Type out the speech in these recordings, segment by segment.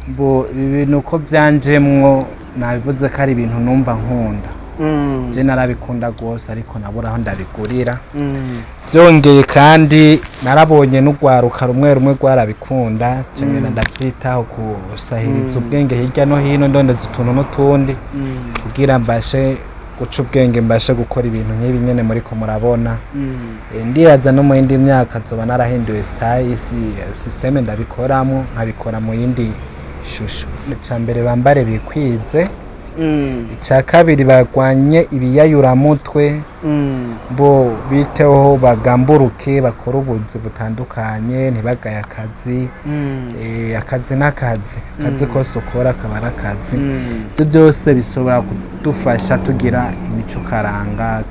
Bo ibi bintu uko byanjemwo, nabivuze ko ari ibintu numva nkunda. Je narabikunda rwose, ariko nabura aho ndabigurira. Byongeye kandi narabonye n'urwaruka rumwe rumwe rwarabikunda, ngenda ndabyitaho gusahiriza ubwenge hirya no hino, ndondeza utuntu n'utundi kugira mbashe guca ubwenge, mbashe gukora ibintu nk'ibi nyene muriko murabona. Ndibaza no mu yindi myaka nzoba narahinduye style isi système ndabikoramo, nkabikora mu yindi shusho. Icya mbere, bambare bikwize. Icya kabiri, barwanye ibiyayuramutwe. Bo biteho, bagamburuke, bakore ubuzi butandukanye, ntibagaye akazi. Akazi n'akazi, akazi kose ukora kaba ari akazi. Ibyo byose bishobora kudufasha tugira imico karanga,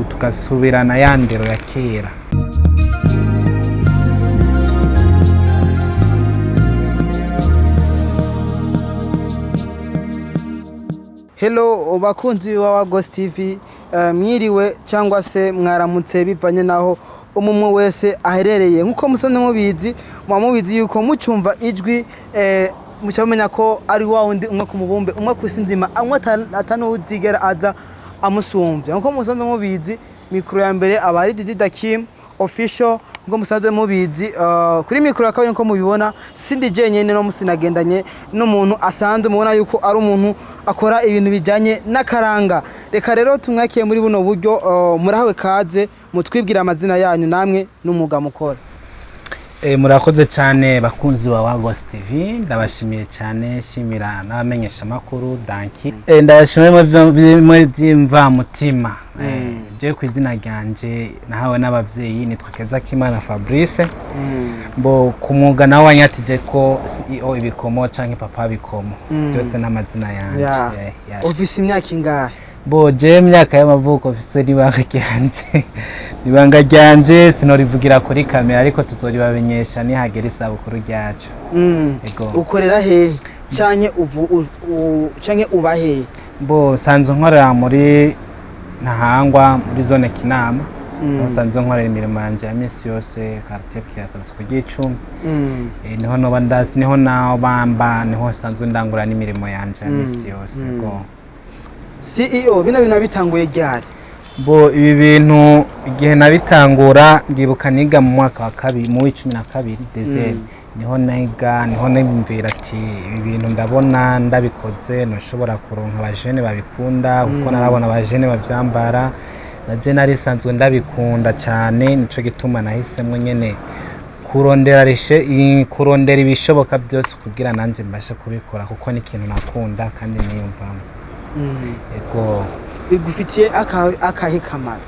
tugasubirana ya ndero ya kera. Hello bakunzi wa Ghost TV, mwiriwe cyangwa se mwaramutse, bivanye naho umwe wese aherereye. Nkuko musanzwe mubizi, muba mubizi yuko mucumva ijwi muca mumenya ko ari wa wundi umwe ku mubumbe umwe ku isi nzima, amwe atanuwuzigera aza amusumvya. Nkuko musanzwe mubizi, mikoro ya mbere aba ari Didi Dakim Official. Nkuko musanzwe mubizi, kuri mikoro ya kabiri, nkuko mubibona, sindi jenyene no musi, nagendanye n'umuntu asanzwe mubona yuko ari umuntu akora ibintu bijanye n'akaranga. Reka rero tumwakiye muri buno buryo. Murahawe kaze, mutwibwira amazina yanyu namwe n'umwuga mukora. Murakoze cyane bakunzi ba Wagos TV, ndabashimiye cyane, shimira n'abamenyesha makuru danki. Ndabashimiye bimwe by'imvamutima. Je ku izina ryanje nahawe n'abavyeyi nitwa Keza Kimana Fabrice. Bo ku mwuga nawe wanyatije ko CEO Ibikomo canke Papa Bikomo. Byose n'amazina yanje. Yeah. Ufise imyaka ingahe? Bo je imyaka y'amavuko mfise n'ibanga ryanje. Ibanga ryanje sinorivugira kuri kamera, ariko tuzoribamenyesha nihagera isabukuru ryacu. Ego. Ukorera hehe canke uvu canke uba hehe? Bo nsanzwe nkorera muri Ntahangwa, muri zone Kinama. Niho nsanzwe nkorera imirimo yanje ya misi yose, quartier Kiyasazi ku Gicumi. Niho noba ndazi, niho naho bamba, niho nsanzwe ndangura n'imirimo yanje ya misi yose. Ego. CEO, bino bintu bitanguye ryari? Bo ibi bintu igihe nabitangura, ndibuka niga mu mwaka wa kabiri mu w'12 deuxième. Niho niga, niho niyumvira ati ibi bintu ndabona ndabikoze ntushobora kuronka abajene babikunda, kuko narabona abajene bavyambara, naje narisanzwe ndabikunda cyane. Nico gituma nahisemwo nyene kurondera kurondera ibishoboka byose kugira nanje mbashe kubikora, kuko ni ikintu nakunda kandi niyumvamo. Ego. Bigufitiye akahe kamaro?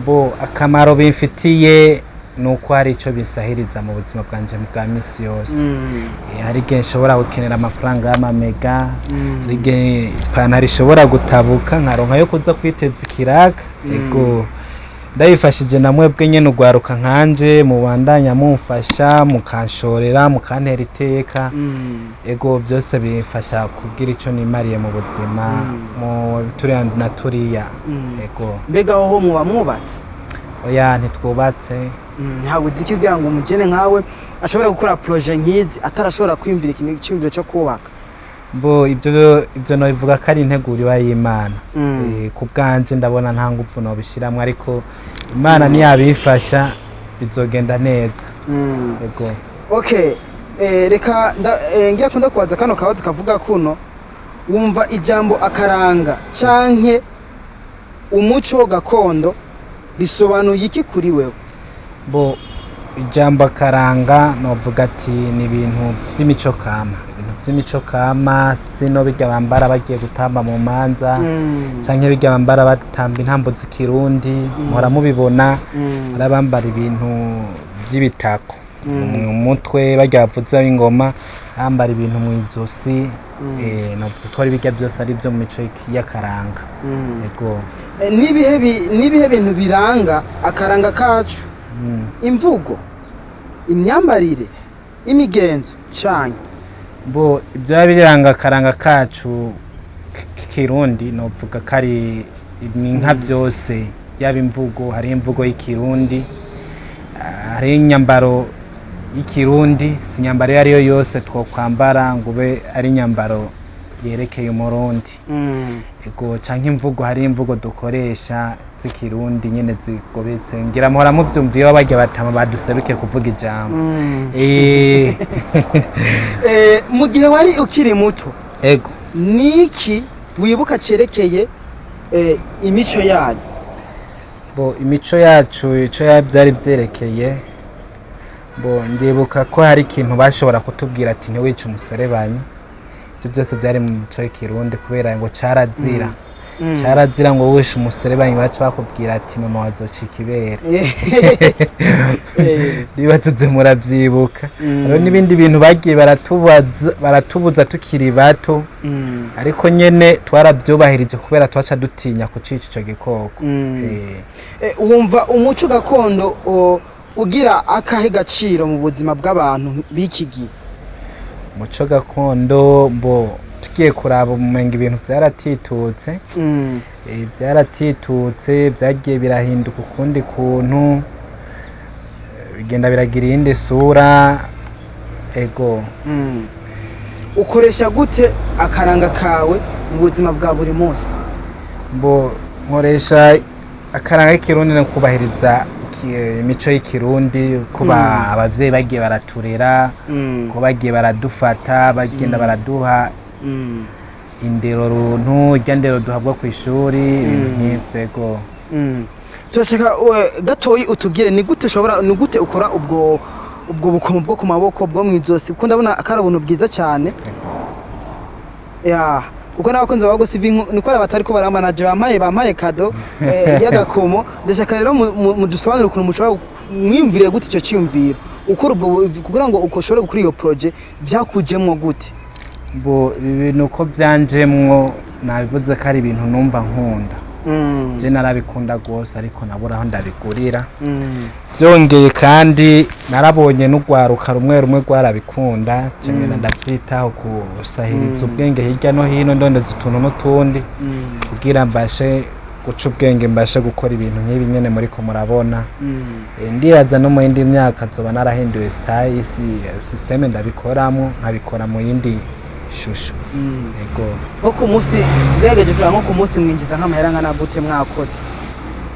Bo akamaro bimfitiye ni uko hari icyo bisahiriza mu buzima bwanje bwa misi yose. Hari igihe nshobora gukenera amafaranga y'amamega, hari igihe ipantaro ishobora gutabuka nkaronka yo kuza kwiteza ikiraka. Ego, ndabifashije na mwebwe nyene urwaruka nkanje mubandanya mumfasha, mukanshorera, mukantera iteka. Ego, byose bimfasha kugira ico nimariye mu buzima, mu turiya na turiya. Ego. Mbega hoho muba mwubatse? Oya, ntitwubatse. Ntabwo uzi iki kugira ngo umujene nkawe ashobore gukora projet nk'izi atarashobora kwiyumvira ikintu cyiyumviro cyo kubaka? Bo ibyo nobivuga ko ari integuro iba y'Imana. Ku bwanje ndabona nta nguvu nobishiramwo, ariko Imana niyabifasha bizogenda neza. Ego. Okay, reka ngira ko ndakubaza kano kabazo kavuga kuno: wumva ijambo akaranga canke umuco gakondo risobanuye iki kuri wewe? Bo ijambo akaranga novuga ati ni ibintu by'imico kama, ibintu by'imico kama, sino bijya bambara bagiye gutamba mu manza, canke bijya bambara batamba intambo z'ikirundi, muhora mubibona. Hari abambara ibintu by'ibitako mu mutwe, barya bavuza ingoma, bambara ibintu mu izosi. Novuga ko ari bijya byose ari byo mu mico y'akaranga. Ego. Nibihe bintu biranga akaranga kacu? Imvugo, imyambarire, imigenzo canke? Bo ibyo biranga akaranga kacu k'ikirundi, novuga ko ari ni nka byose, yaba imvugo, hari imvugo y'ikirundi, hari inyambaro. y'ikirundi, si inyambaro iyo ari yo yose twokwambara ngo ube ari inyambaro yerekeye umurundi. Ego, canke imvugo, hari imvugo dukoresha z'ikirundi nyene zigobetse, ngira muhora muvyumva iyo barya batama baduserukiye kuvuga ijambo. Mu gihe wari ukiri muto, Ego. niki wibuka cerekeye imico yanyu? Bo, imico yacu, ico byari vyerekeye, bo ndibuka ko hari ikintu bashobora kutubwira ati ntiwice umuserebanyi. Ibyo byose byari mu mico y'ikirundi, kubera ngo carazira. Carazira ngo wishe umuserebanyi, baca bakubwira ati mama wazocika ibere. Nibaza ivyo muravyibuka. Hariho n'ibindi bintu bagiye baratubuza tukiri bato, ariko nyene twaravyubahirije kubera twaca dutinya kucica ico gikoko. Wumva umuco gakondo ugira akahe gaciro mu buzima bw'abantu b'iki gihe? Umuco gakondo, mbo tugiye kuraba umenga ibintu vyaratitutse. Vyaratitutse, vyagiye birahinduka ukundi kuntu, bigenda biragira iyindi sura. Ego. Ukoresha gute akaranga kawe mu buzima bwa buri munsi? Mbo nkoresha akaranga k'ikirundi no kubahiriza imico y'ikirundi, kuba abavyeyi bagiye baraturera, ko bagiye baradufata, bagenda baraduha indero runtu, irya ndero duhabwa kw'ishuri, ibintu nk'ivyo. Ego. Turashaka gatoyi utubwire ni gute ushobora, ni gute ukora ubwo bukomo bwo ku maboko, bwo mw'izosi, kuko ndabona akari ubuntu bwiza cyane ya, kuko n'abakunzi ba Ghost TV niko batari ko baramanaje bampaye cadeau y'agakomo. Ndashaka rero mudusobanurire ukuntu mushobora mwiyumviriye gute icyo cyiyumviro ukora ubwo kugira ngo ushobore gukora iyo projet, byakujemwo gute? Bo, ibi bintu uko byanjemwo, nabivuze ko ari ibintu numva nkunda. Je narabikunda rwose, ariko nabura aho ndabigurira. Byongeye kandi narabonye n'urwaruka rumwe rumwe rwarabikunda, ngenda ndabyitaho gusahiriza ubwenge hirya no hino, ndondeza utuntu n'utundi kugira mbashe guca ubwenge, mbashe gukora ibintu nk'ibi nyene muriko murabona. Ndibaza no mu yindi myaka nzoba narahinduye style, système ndabikoramo, nkabikora mu yindi shusho. Ego. Nko ku munsi, ugerageje kureba nko ku munsi, mwinjiza nk'amahera angana gute mwakoze?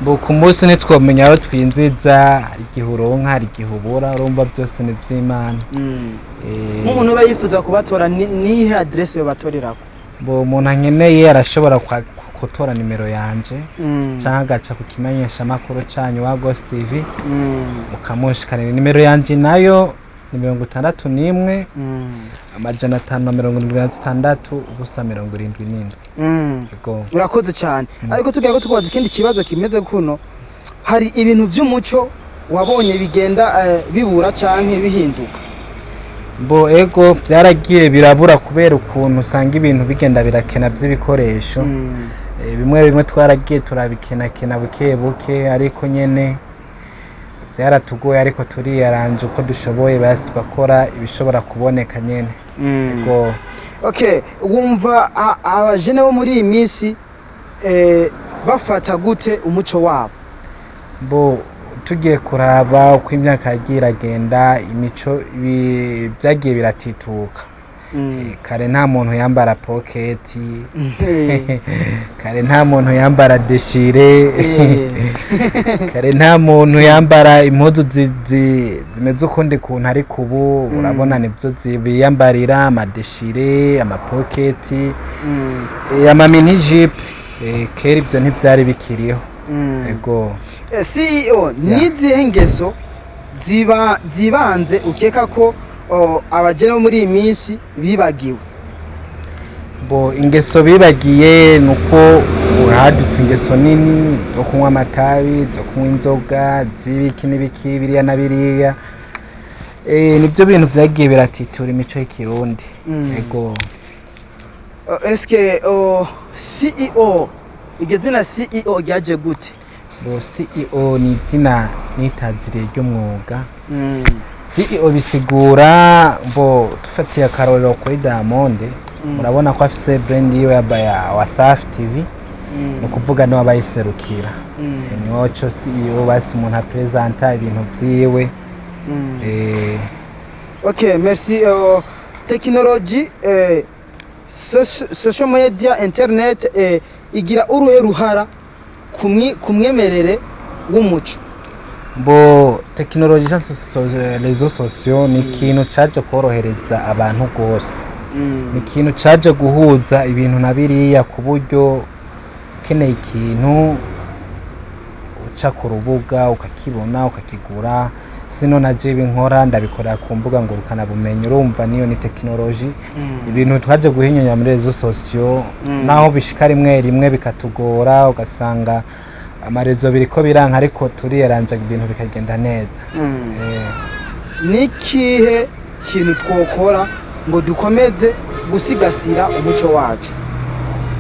Bo, ku munsi ntitwomenya aho twinjiza, hari igihe uronka, hari igihe ubura, urumva byose ni ivy'Imana. Nk'umuntu uba yifuza kubatora, niyihe adresse yobatorerako? Bo, umuntu ankeneye arashobora gutora nimero yanje canke agaca ku kimenyeshamakuru canyu wa Ghost TV, mukamushikanira. Nimero yanje nayo ni 61 576 0 77. Ego. Urakoze cyane, ariko tugira ko tukubaza ikindi kibazo kimeze kuno: hari ibintu by'umuco wabonye bigenda bibura canke bihinduka? Bo, ego, byaragiye birabura kubera ukuntu usanga ibintu bigenda birakena by'ibikoresho. Bimwe bimwe twaragiye turabikenakena buke buke, ariko nyene byaratugoye, ariko turiyaranje uko dushoboye, basi tugakora ibishobora kuboneka nyene. Ego. Okay, wumva abajene bo muri iyi minsi bafata gute umuco wabo? Bo, tugiye kuraba uko imyaka yagiye iragenda, imico byagiye biratituka. Kare nta muntu yambara poketi, kare nta muntu yambara déchiré, kare nta muntu yambara impuzu zimeze ukundi kuntu, ariko ubu urabona nibyo biyambarira, amadéchiré, amapoketi, amamini-jupe. Kera ibyo ntibyari bikiriho. Ego. CEO, nizihe ngeso ziba zibanze ukeka ko abajene bo muri iyi minsi bibagiwe? Bo, ingeso bibagiye ni uko hadutse ingeso nini zo kunywa amatabi, zo kunywa inzoga, z'ibiki n'ibiki, biriya na biriya. Nibyo bintu vyagiye biratitura imico y'ikirundi. Ego. Eske CEO, iryo zina CEO ryaje gute? Bo, CEO ni izina nitaziriye ry'umwuga. CEO bisigura, bo dufatiye akarorero kuri Diamond, murabona ko afise brand yiwe ya Wasafi TV, ni ukuvuga niwe abayiserukira. Niwe co CEO, basi umuntu apresenta ibintu vyiwe. Okay, merci. Technology, social media, internet, igira uruhe ruhara ku mwemerere w'umuco? Bo, tekinoloji, réseaux sociaux ni ikintu caje korohereza abantu rwose. Ni ikintu caje guhuza ibintu na biriya, ku buryo ukeneye ikintu uca ku rubuga ukakibona, ukakigura. Sino na jewe nkora, ndabikorera ku mbuga ngurukanabumenyi. Urumva niyo ni tekinoloji, ibintu twaje guhinyanya muri réseaux sociaux. Naho bishika rimwe rimwe bikatugora, ugasanga ama réseaux biriko biranka, ariko turiyaranja ibintu bikagenda neza. Ni ikihe kintu twokora ngo dukomeze gusigasira umuco wacu?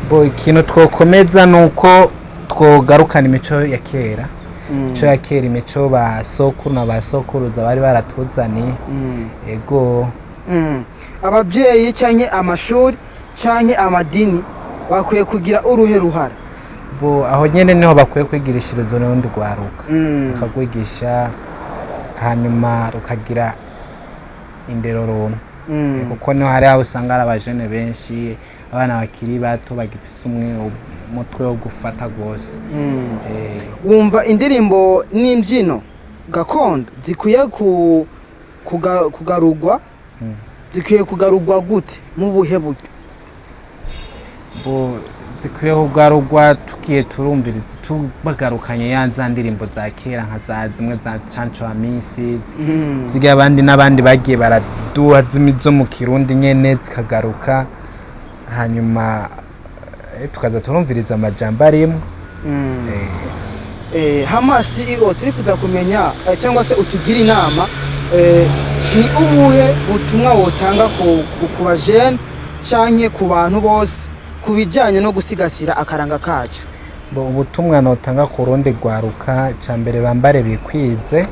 Bo, ikintu twokomeza ni uko twogarukana imico ya kera, imico ya kera, imico ba sokuru na ba sokuruza bari baratuzaniye. Ego. Ababyeyi canke amashuri canke amadini bakwiye kugira uruhe ruhara? Bo, aho nyene niho bakwiye kwigirishiriza n'urundi rwaruka, bakagwigisha, hanyuma rukagira indero runtu, kuko niho hari aho usanga hari abajene benshi, abana bakiri bato bagifise umwe umutwe wo gufata rwose. Wumva indirimbo n'imbyino gakondo zikwiye kugarurwa, zikwiye kugarurwa gute, mu buhe buryo? Bo, zikwiye kugarurwa tugiye turumvira, tubagarukanye ya za ndirimbo za kera, nka za zimwe za Canco Amisi, zirya abandi n'abandi bagiye baraduha zo mu Kirundi nyene, zikagaruka, hanyuma tukaza turumviriza amajambo arimwo. Hama CEO, turifuza kumenya, cyangwa se utugire inama, ni ubuhe butumwa wotanga ku bajene canke ku bantu bose ku bijyanye no gusigasira akaranga kacu? Bo, ubutumwa notanga ku rundi rwaruka, icya mbere bambare bikwize,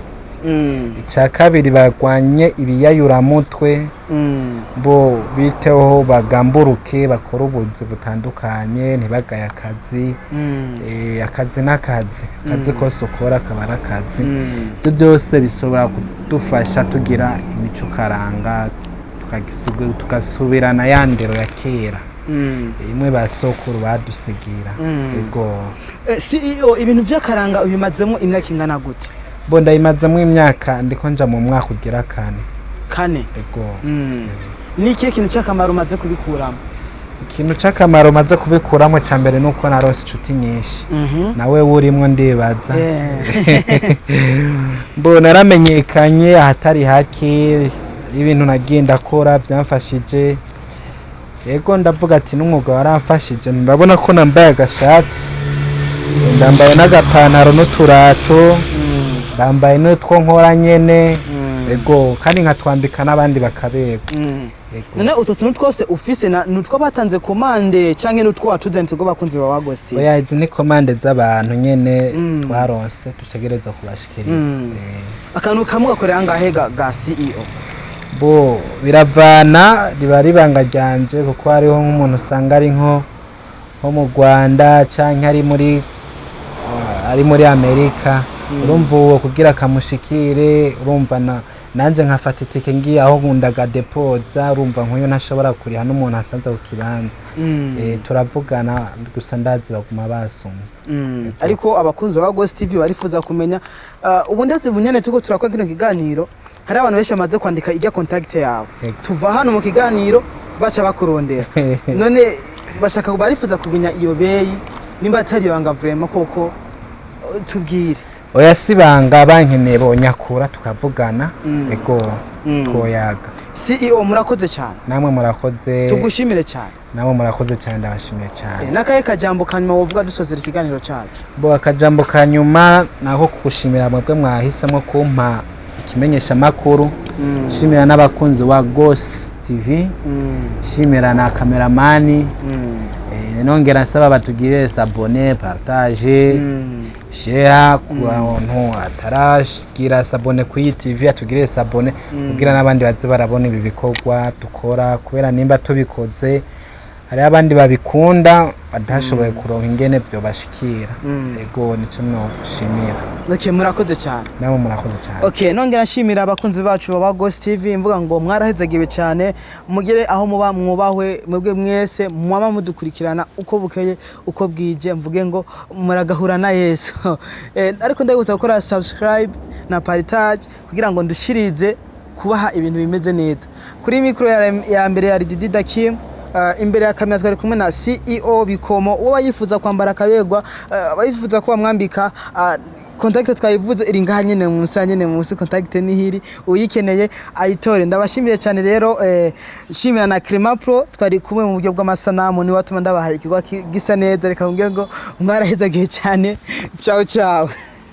icya kabiri barwanye ibiyayuramutwe, bo biteho, bagamburuke, bakore ubuzi butandukanye, ntibagaye akazi. Akazi n'akazi, akazi kose ukora kaba ari akazi. Ibyo byose bishobora kudufasha tugira imico karanga, tugasubirana ya ndero ya kera, imwe ba sokuru badusigira. Ego. CEO, ibintu by'akaranga ubimazemo imyaka ingana gute? Bo, ndayimazemo imyaka, ndiko nja mu mwaka ugira kane. 4? Ego. Ni ikihe kintu cy'akamaro umaze kubikuramo? Ikintu c'akamaro maze kubikuramo, ca mbere nuko naronse inshuti nyinshi, nawe wurimwo ndibaza. Mbo naramenyekanye ahatari hake, ibintu nagiye ndakora byamfashije. Yego, ndavuga ati n'umwuga waramfashije. Ndabona ko nambaye agashati, ndambaye n'agapantaro n'uturato, ndambaye n'utwo nkora nyene. Ego, kandi nkatwambika n'abandi bakaberwa. Ego. None utwo tuntu twose ufise nutwo batanze commande canke nutwo watuzanye tugo bakunzi ba Ghost TV? Oya, izi ni commande z'abantu nyene twaronse, dutegerezwa kubashikiriza. Akantu kamwe gakorera angahe ga CEO? Bo, biravana, riba ribanga ryanje, kuko hariho nk'umuntu usanga ari nko mu Rwanda canke ari muri Amerika. Urumva uwo kugira akamushikire, urumva na nanje nkafata itike ngiye aho nkundaga depoza. Urumva nk'uyo ntashobora kuriha n'umuntu asanze ku kibanza. Turavugana gusa, ndazi baguma basumye. Ariko abakunzi ba Ghost TV barifuza kumenya, ubu ndetse bunyene tuko turakora kino kiganiro, hari abantu benshi bamaze kwandika ijya contact yawe. Tuva hano mu kiganiro baca bakurondera. None bashaka, barifuza kumenya iyo beyi, nimba atari ibanga vraiment koko, tubwire. Oya, si banga, bankeneye bonyakura tukavugana. Ego. Twoyaga. CEO, murakoze cyane. Namwe murakoze. Tugushimire cyane. Namwe murakoze cyane, ndabashimiye cyane. N'akahe kajambo kanyuma wovuga dusozera ikiganiro cyacu? Bo, akajambo ka nyuma nako kugushimira mwebwe mwahisemo kumpa ikimenyesha makuru, shimira n'abakunzi wa Ghost TV, shimira na kameramani. Nongera nsaba batugirire s'abonner, partage, share. Ku bantu ataragira s'abonner ku iyi TV, atugirire s'abonner kugira n'abandi baze barabona ibi bikorwa dukora, kubera nimba tubikoze Hariho abandi babikunda badashoboye kuronka ingene vyobashikira. Ego, nico noshimira. Okay, murakoze cyane. Namwe murakoze cyane. Okay, nongera nshimira abakunzi bacu ba Ghost TV, mvuga ngo mwarahezagiwe cyane, mugere aho muba mwubahwe, mwebwe mwese mwaba mudukurikirana uko bukeye uko bwije, mvuge ngo muragahura na Yesu. Ariko ndabibutsa gukora subscribe na partage kugira ngo ndushirize kubaha ibintu bimeze neza. Kuri mikro ya mbere ya Didi Dakim, imbere ya kamera twari kumwe na CEO Bikomo. Uwo yifuza kwambara akabegwa, abayifuza ko bamwambika, contact twayivuze iri ngaha nyene munsi, nyene munsi contact nihiri, uyikeneye ayitore. Ndabashimiye cyane rero, shimira na Crema Pro twari kumwe mu buryo bw'amasanamu, ni watuma ndabahaye ikigwa gisa neza. Reka mvuge ngo mwarahezagiye cyane. Ciao ciao.